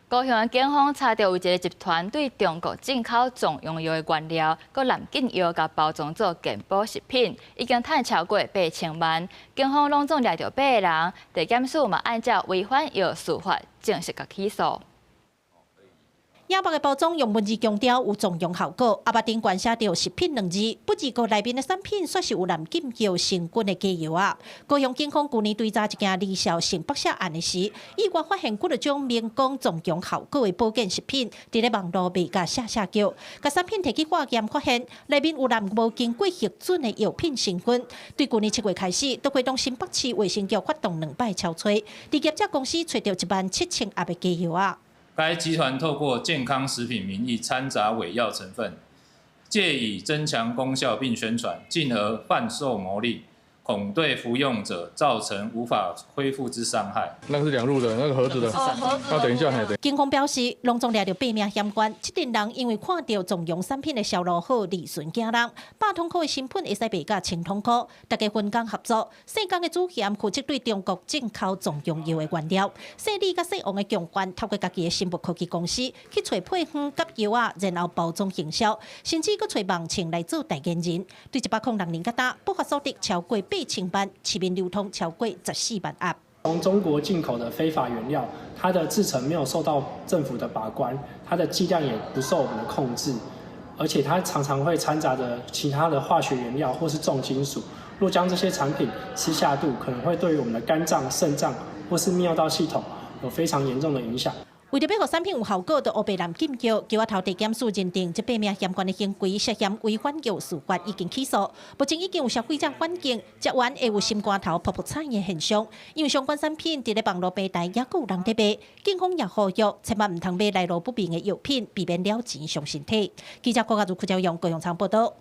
高雄警方查著有一个集團對中國進口壯陽藥的原料，閣濫禁藥共包裝做健保食品，已經趁超過8000萬。警方攏總掠著八个人，地檢署嘛按照違反藥事法正式共起訴。野肉的包裝用文字強調有壯陽效果，盒仔頂懸寫著食品兩字，不過內面的產品煞是有濫禁藥成分的假藥仔。高雄警方舊年追查一件李少性腹瀉案的時，意外發現幾若種明講壯陽效果的保健食品，佇咧網路賣甲嚇嚇叫。共產品提去化驗，發現內面有濫無經過核准的藥品成分。對舊年7月開始，都會動新北市衛生局發動兩擺抄揣，佇業者公司揣著1.7萬盒的假藥仔。該集團透過健康食品名義摻雜偽藥成分，借以增強功效並宣傳，進而販售牟利，恐對服用者造成無法恢復之傷害。那個是兩入的，那個盒子的。那等一下，等。警方表示，攏總掠著八名嫌犯，這陣人因為看著壯陽產品的銷路好，利潤驚人，100通箍的成本會使賣甲1000通箍，大家分工合作，姓江的主嫌負責對中國進口壯陽藥的原料，姓李佮姓王的共犯透過家己的生物科技公司去揣配方佮藥仔，然後包裝行銷，甚至閣揣網紅來做代言人。對106年到今，不法所得超過8000萬，市面流通超過14萬盒。從中國進口的非法原料，它的製程沒有受到政府的把關，它的劑量也不受我們的控制，而且它常常會摻雜著其他的化學原料或是重金屬。若將這些產品吃下肚，可能會對於我們的肝臟、腎臟或是泌尿道系統有非常嚴重的影響。為著欲予產品有效果，就烏白濫禁藥，橋仔頭地檢署認定這八名嫌犯的行為涉嫌違反藥事法，已經起訴。目前已經有消費者反映，食完會有心肝頭噗噗彩的現象。因為相關產品佇咧網路平台猶閣有人佇賣，警方也呼籲千萬毋通買來路不明的藥品，避免了錢傷身體。記者郭家如、柯昭陽高雄場報道。